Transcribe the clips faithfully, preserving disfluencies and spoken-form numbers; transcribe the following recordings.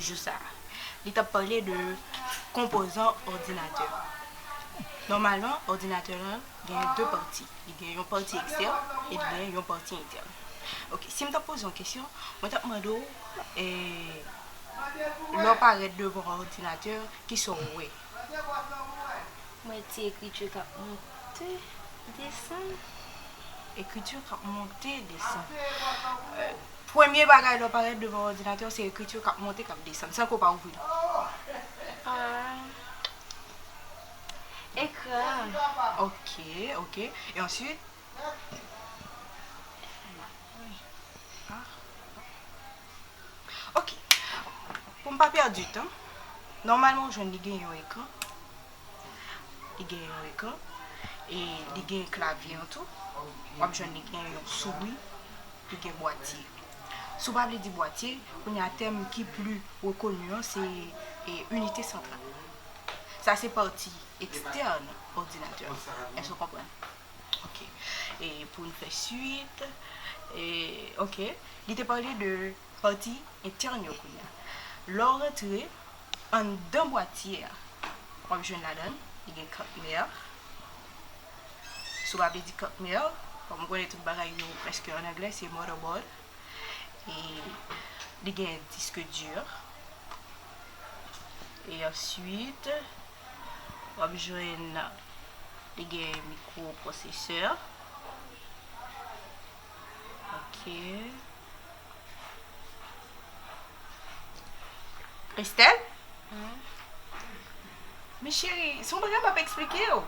jou sa a. Li t ap pale de konpozan òdinatè. Nòmalman, òdinatè lan gen de pati. Li gen yon pati ekstèn e li gen yon pati entèn. Ok, si m t ap poze yon kesyon, mwen t ap mande w, eh, lè w parèt devan òdinatè, kisa w wè? Mwen ti ekriti k ap monte, desann. Ekriti k ap monte, desann. Eh, premye bagay lè w parèt devan òdinatè, se ekriti k ap monte, k ap desann, san ke w pa ouvri l. Ah. Ekran. Ok, ok. E answit? Ah. Ok. Pou m pa pèdi tan, nòmalman w jwenn li gen yon ekran. Li gen yon ekran. E li gen klavye an tou. W ap jwenn li gen yon souri. Li gen bwatye. Si w pa vle di bwatye, kounye a tèm ki pli rekoni an, se, e, inite santral. Sa se pati ekstèn òdinatè. Èske w konprann? Ok. E pou n fè swit, e, ok. Li te pale de pati entèn yo kounye a. Lè w rantre anndan bwatye a, w ap jwenn ladan l, li gen kat mè. Si w pa vle di kat mè, kòm w konnen tout bagay yo prèske an anglè, se motherboard. E li gen disk di. E answit, w ap jwenn, li gen mikropwosesè. Ok. Christelle? Men cheri, se yon bagay m ap eksplike w.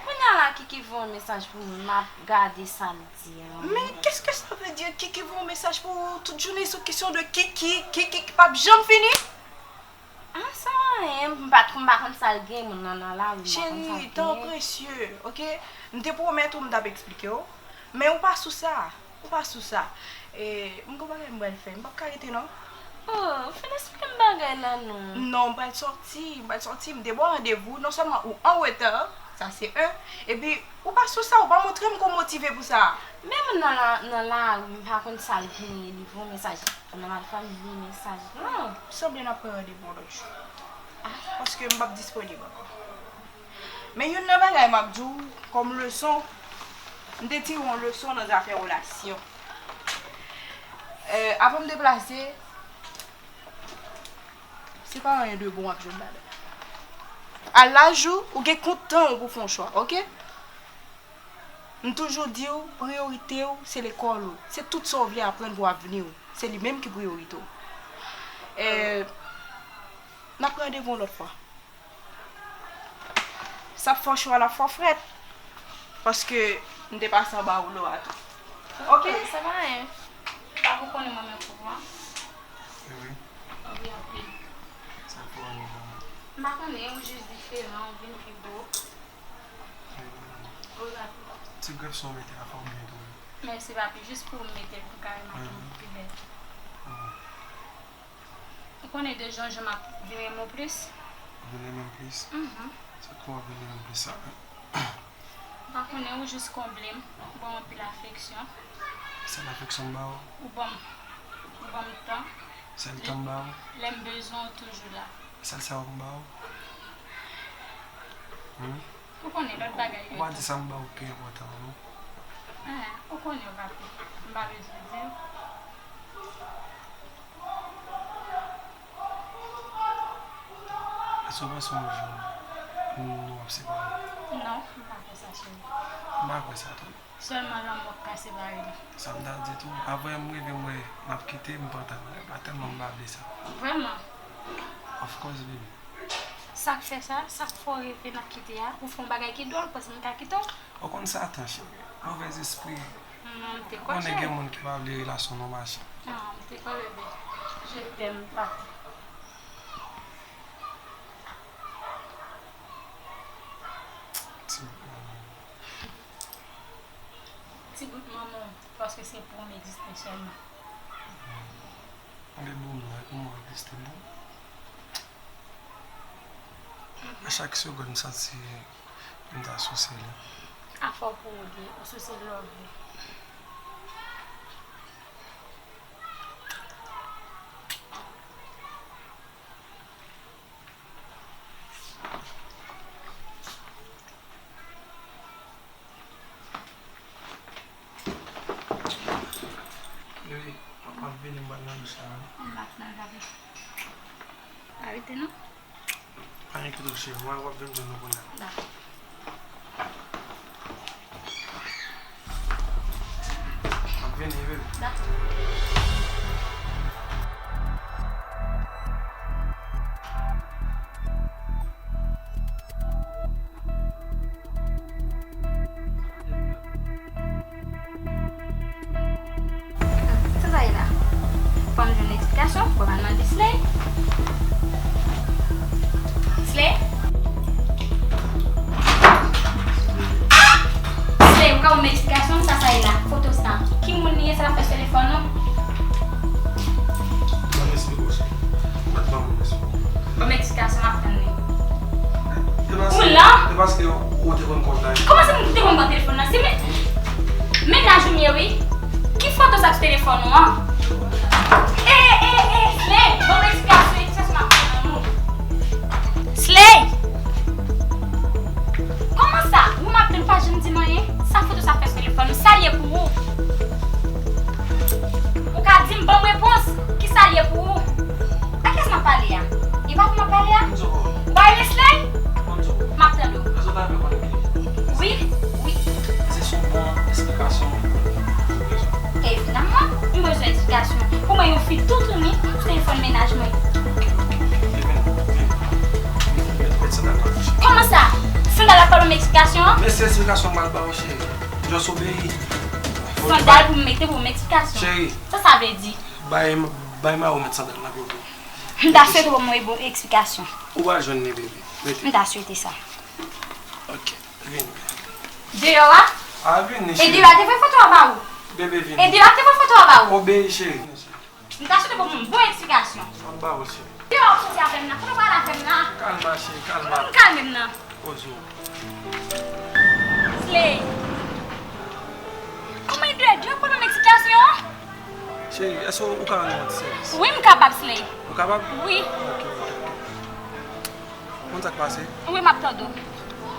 Kounye a la, Kiki voye yon mesaj pou mwen, m ap gade sa l di an. Men qu'est-ce que ça veut dire, Kiki voye yon mesaj pou ou? Tout jounen se kesyon de Kiki, Kiki ki p ap janm fini. Ah, sa anyen, m pa t, m pa konn sa l gen, moun nan nan lari, m pa konn sa l gen. Cheri, tan presye, ok? M te pwomèt ou m t ap eksplike w, men ou pa sou sa. Ou pa sou sa. E, m gon bagay m pral fè. M p ap ka rete, non. Oh, ou fin eksplike m bagay la, non. Non, m pral sòti. M pral sòti. M te ba w randevou. Non sèlman ou an reta, sa se en. Epi, ou pa sou sa, ou pa montre m ke w motive pou sa. Men moun nan la, nan lari, m pa konn sa l genyen, li voye mesaj. Nan mal fanmi, li mesaj. Non. Sanble n ap pran randevou yon lòt jou. Ah. Paske m p ap disponib ankò. Men youn nan bagay m ap di w kòm leson, m te tire yon leson nan zafè relasyon. Eh, avan m deplase, se pa anyen de bon w ap jwenn ladan. A laj ou, ou gen kont tan w pou fè yon chwa, ok? M toujou di w, priyorite w, se lekòl ou. Se tout sa w vle aprann pou avni w. Se li menm ki priyorite w. Eh, n ap randevou yon lòt fwa. Sa fò cho a, l ap fò frèt. Paske m te pase anba woulo a tou. Ok, ok, sa pa anyen. Pa pou konnen mwen menm pou mwen. Wi. Wi, anpil. Sa fò anyen, mwen. M pa konnen, ou jis diferan, ou vin pi bo. Wi, papi. Ti grèf sa w mete a fò byen tou. Mèsi, papi. Jis pou w mete l pou kareman pou pi bèl. Ou konnen de jan jan m ap vin renmen w plis. Vin renmen m plis? Mhm. Sa k fè w ap vin renmen m plis sa menm? M pa konnen, ou jis konble m, ou ban m anpil afeksyon. Sèl afeksyon m ba w? Ou ban m, ou ban m tan. Sèl tan m ba w? Lè m bezwen w, ou toujou la. Sèl sa w m ba w? Hmm? Ou konnen lòt bagay yo tou. Ou pa di sa m ba w ki enpòtan, non? Ah, ou konnen, papi. M pa bezwen di w. Èske w panse yon jou nou ap separe? Non, m pa kwè sa, cheri. M pa kwè sa tou. Sèlman lanmò k ka separe nou. Sa m ta di tou, apre m rive m wè n ap kite, m pantan nan rèv la, tèlman m pa vle sa. Vrèman? Of course, baby. Sa k fè sa, sa k fè w reve n ap kite a, ou fè yon bagay ki dwòl, panse m ka kite w? Ou konn Satan, cheri. Movèzespri. Non, m te kwè, cheri. Ou konnen gen moun ki pa vle relasyon nou mache. Non, m te kwè, bebe. Je t'aime, papi. Ti bout manman. Ti bout manman, paske se pou m egziste sèlman. Anben bon, mwen, pou mwen egziste bon. A chak segond, m santi m ta souse li. A fò pou ou li, ou souse love li. Ann bat nan gade. Pa rete non. Pa enkyete w cheri, mwen w ap vin jwenn mwen kounye a. Dakò. M ap vini, bebe. Dakò. Sa sa ye la? Fò m jwenn eksplikasyon, fò m al mande Slay. Slay? Slay, ou ka ban m eksplikasyon, sa sa ye la? Foto sa. Ki moun li ye, sa l ap fè sou telefòn ou? Ban m eksplike w, cheri. Mèt ban m eksplike w. Ban m eksplikasyon, m ap tann li. E paske, Ou lan? E paske ou te konn kòd la. Kòman se moun ki te konn kòd telefòn nan? Se men, mennaj ou m ye, wi. Ki foto sa sou telefòn ou an? E, e, e, Slay, ban m eksplikasyon, eksplikasyon m ap tann ou. Slay! Kòman sa? Ou m ap tann pa janm di m anyen? Sa foto sa fè sou telefòn ou? Sa l ye pou ou? Ou ka di m, ban m repons. Ki sa l ye pou ou? A kiyès m ap pale a? E pa pou m ap pale a? Ou pa rele Slay? M ap tande w. Wi, wi. Evidamman, m bezwen eksplikasyon. Pou mwen, yon fi toutouni sou telefòn mennaj mwen. Kòman sa? Sandal ap pale m eksplikasyon? Men se eksplikasyon m al ba w, cheri. Just obeyi. Sandal pou m mete pou m eksplikasyon. Cheri. Sa sa vle di? Bay, bay mari w mete sandal nan pye w. M ta swete w ban mwen bon eksplikasyon. Ou pral jwenn li, bebe. Rete. M ta swete sa. Ok, vini. Deyò a? A, vini, cheri. E deyò a te voye foto a ba ou? Bebe, vini. E deyò a te voye foto a ba ou? Obeyi, cheri. M ta swete w ban mwen bon eksplikasyon. M ap ba ou, cheri. Deyò a w soti avè m nan. Kote w pral avè m nan? Kalma, cheri, kalma. Kalme m nan. Poze w. Slay. Kòman e deyò a? Deyò a pou ban m eksplikasyon? Cheri, èske ou ka rann mwen yon ti sèvis? Wi, m kapab, Slay. Ou kapab? Wi. Ok, ok, ok. Konn sa k pase? Wi, m ap tande w.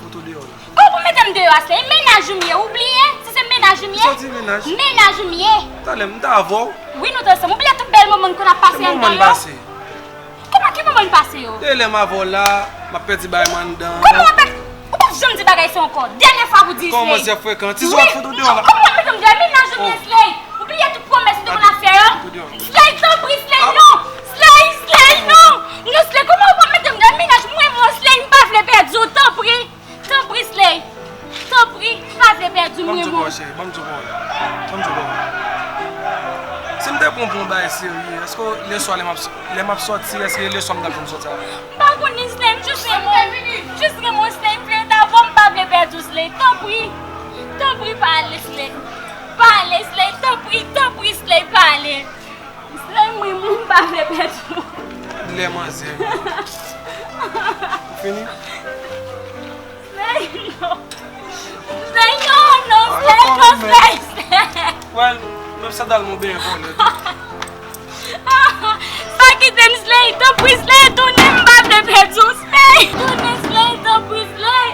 Foto deyò la. Kòman pou mete m deyò a, Slay? Mennaj ou m ye, ou bliye? Si se mennaj ou m ye? Sa w di mennaj? Mennaj ou m ye. Talè, m t avè w. Wi, nou t ansanm. Ou bliye tout bèl moman n konn ap pase anndan yo? Kòman, ki moman n pase yo? Depi lè m avè w la, m ap pèdi bagay mwen anndan. Kòman w ap pèdi? Ou p ap janm di bagay sa ankò. Dènyè fwa pou di, Slay. Kòmanse ap frekan. Ti sou ap foto deyò la. Kòman w ap mete m deyò? Mennaj ou m ye, Slay. Ou bliye tout pwomès ou te konn ap fè yo? Slay, tanpri, Slay, non. Slay, Slay, non. Non, Slay, kòman ou p ap mete m deyò? Mennaj mwen, mwen, Slay, m pa vle pèdi w, tanpri. Tanpri, Slay. Tanpri, m pa vle pèdi w, mwen, mwen. Ban m di w, cheri, ban m di w. Ban m di w. Si m te pran w pou yon bagay serye, èske leswa lè m ap, lè m ap sòti, èske leswa m t ap janm sòti avè w? M pa konnen, Slay, m jis renmen w. M jis renmen w, Slay, m vle t avè w, m pa vle pèdi w, Slay. Tanpri. Tanpri, pa ale, Slay. Pa ale, Slay, tanpri, tanpri, Slay, pa ale. Slay, mwen, mwen, m pa vle pèdi w. Lè manzè. Ou fini? Slay, non. Slay, non, non, Slay, non, Slay, Slay. Well, menm sandal mwen benyen vòlè tou. Pa kite m, Slay, tanpri, Slay, tounen, m pa vle pèdi w, Slay. Tounen, Slay, tanpri, Slay.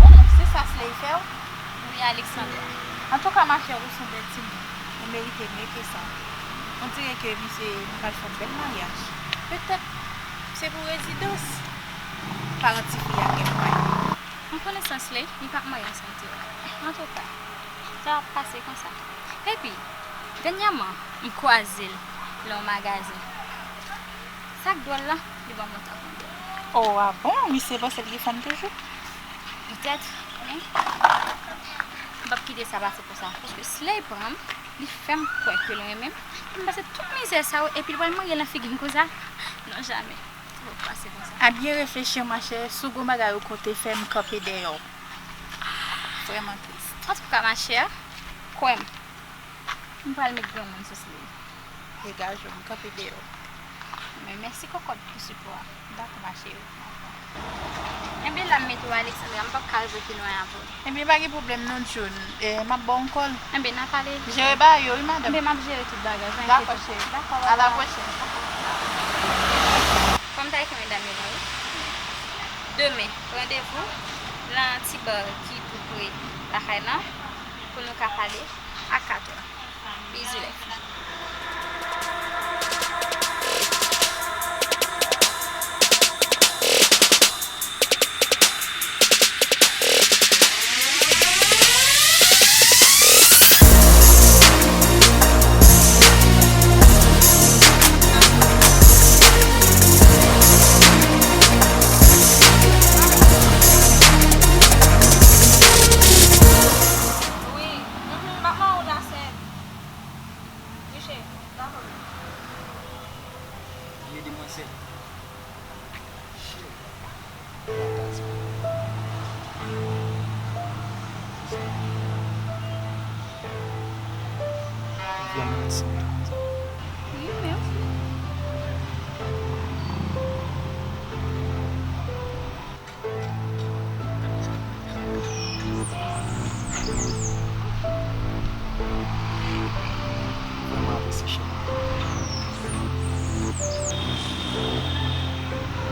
Oh, se sa Slay fè w? Wi, Alexandra. Antouka, machè, ou se yon bèl timoun. Ou merite mye ke sa. On dirè ke misye pral fè yon bèl maryaj. Petèt, se pou rezidans paran tifi a gen mwayen. M konnen sa Slay, li p ap marye ansanm ti a. Antouka, sa ap pase konsa. Epi, dènyèman, m kwaze l nan yon magazen. Sa k dwòl la, li ban m yon tan kondòl. Oh, a bon? Misye panse l gen fanm toujou? Petèt, men m p ap kite sa pase konsa. Paske Slay pran m, li fè m kwè ke l renmen m. Epi m pase tout mizè sa yo, epi l pral marye nan figi m konsa? Non, jamè. Sa p ap pase konsa. A byen reflechi, machè, si w gon bagay ou konte fè, m kanpe dèyè w. Vrèman tris. Antouka, machè, kwè m. M pral met granmoun sou Slay. Degaje w, m kanpe deyò. Men mèsi kòkòt pou sipò a. Dakò, ma cheri. Enben, la m mete w, Alexandra, m p ap ka rive pi lwen avè w. Enben, pa gen pwoblèm non, June. Eh, m ap ba w yon kòl. Enben, n a pale. Jere bagay yo, wi, madanm. Enben, m ap jere tout bagay, pa enkyete w. Dakò, cheri. Dakò, bye bye. A la pwochèn. Fò m ta ekri medam. Demen, randevou nan ti bar ki tou pre lakay lan pou nou ka pale a kat è. Bizou lèf. Wi, mhm, m ap mande w la, sè. Miche, dakò. Vye demwazèl. Shit. Vrèman mèsi. Wi, mèsi. Vrèman apresye, cheri.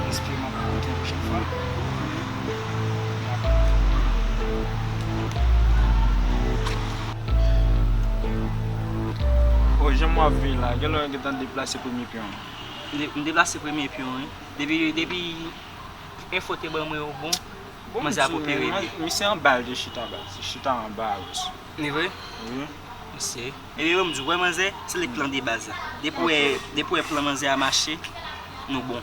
Espere m ap kontan pwochèn fwa. O, jan m w ap viv la, genlè w gentan deplase premye pyon an. M de-, m deplase premye pyon, wi. Depi, depi enfo te ban mwen yo bon, manzè ap opere byen. Misye anba l te chita baz, li chita anba a, wi. Li vre? Wi. Misye. Epi yo, m di w, wè manzè, se li k plan de baz la. Depi w wè, depi w wè plan manzè a mache, nou bon.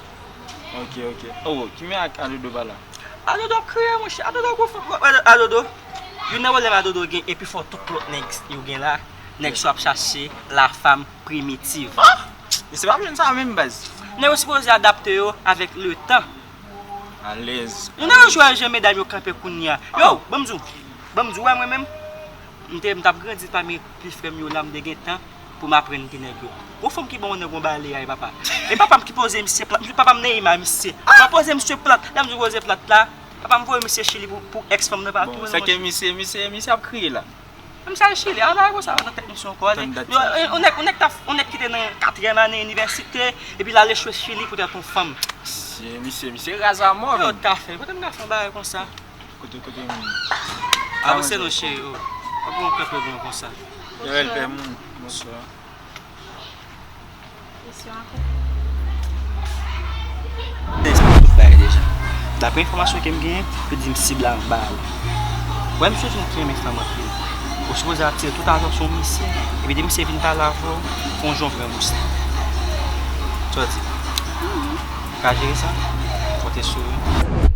Ok, ok. Oh, ki men ak Adodo pa la? Adodo ap kriye, monchè. Adodo gwo fòk. Wè, wè, Adodo. Youn nan pwoblèm Adodo gen, epi fò tout lòt nèg yo gen la. Nèg sa ap chache la femme primitive. Ah! E se pa jwenn sa menm, baz. Nèg yo sipoze adapte yo avèk le tan. Alèz. Nou nan jwe jan medam yo kanpe kounye a. Yo, ban m di w. Ban m di w, wè mwen menm, m te, m t ap grandi pami pli frè m yo la, m te gen tan pou m aprann ki nèg yo. Gon fanm ki ban yon nèg yon baleyay, papa. E papa m ki poze misye plat. Papa m Neymar, misye. Pa poze misye plat. Lè m di w poze plat la, papa m voye misye Chili pou, pou ex fanm nan pa touye l, monchè. Sa ke misye, misye, misye ap kriye la. Menm sa e Chili, a bagay konsa nan tèt misye ankò. Yon nèg, yon nèg t ap, yon nèg ki te nan katriyèm ane inivèsite, epi l al echwe Chili poutèt yon fanm. Misye, misye, misye raz a mò, menm. Yo, ta fè, kote m ka fè yon bagay konsa? Kote, kote moun? Avanse non, cheri, oh. Pa pran kanpe bon konsa. Yo, Elpè moun. Bonswa. Kesyon ankò? Tout bagay deja. Daprè enfòmasyon ke m genyen, yo di m sib la anba a la. Wè, misye di m ki renmen fanm anpil. Ou sipoze atire tout atansyon misye. Epi de misye vin pale avè w, fè yon jan w pran bous la. Sa w di? Ou ka jere sa? Konte sou ou.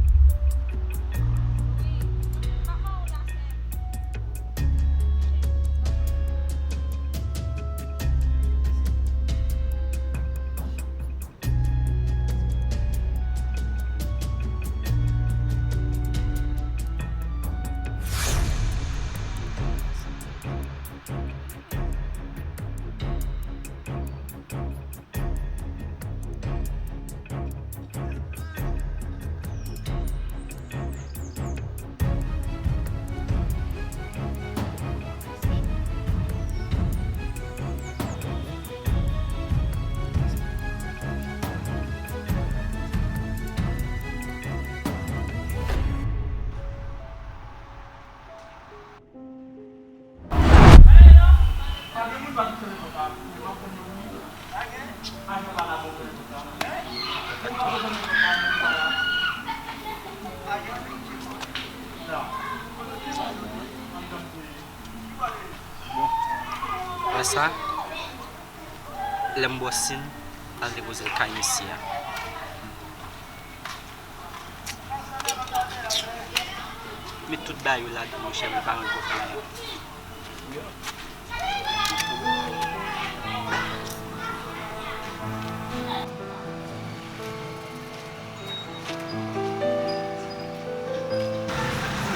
Bon. Apre sa, lè m bò sin, al depoze l kay misye a. Met tout bagay yo ladan, monchè, men pa rann kòb la.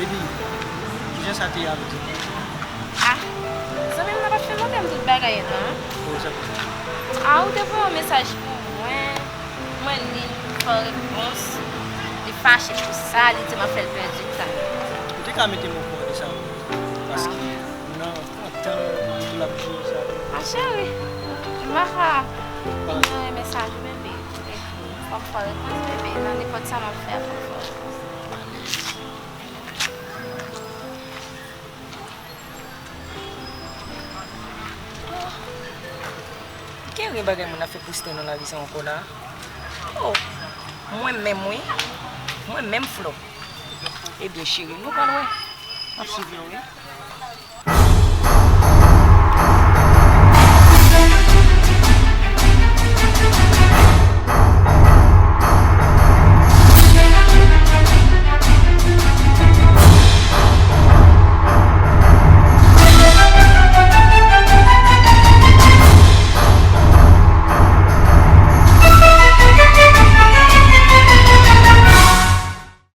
Epi, kijan sa te ye avèk zanmi w? Ah, zanmi m nan pa t fè montre m tout bagay nan. Oh, sa fè. Ah, ou te voye yon mesaj pou mwen. Mwen li, m fè w repons. Li fache pou sa, li di m ap fè l pèdi tan. Ou te ka mete m okouran de sa, wi. Paske m nan yon tan pou l ap jere sa. Ah, cheri, m pa ka inyore mesaj ou, bebe. Ou ekri. Fòk fò repons, bebe. Nan nenpòt sa m ap fè a, fòk fò repons. Gen bagay moun ap fè poste nan lari sa ankò la. Oh, mwen menm wi. Mwen menm Flò. Ebyen cheri, nou pral wè. M ap swiv yo wi.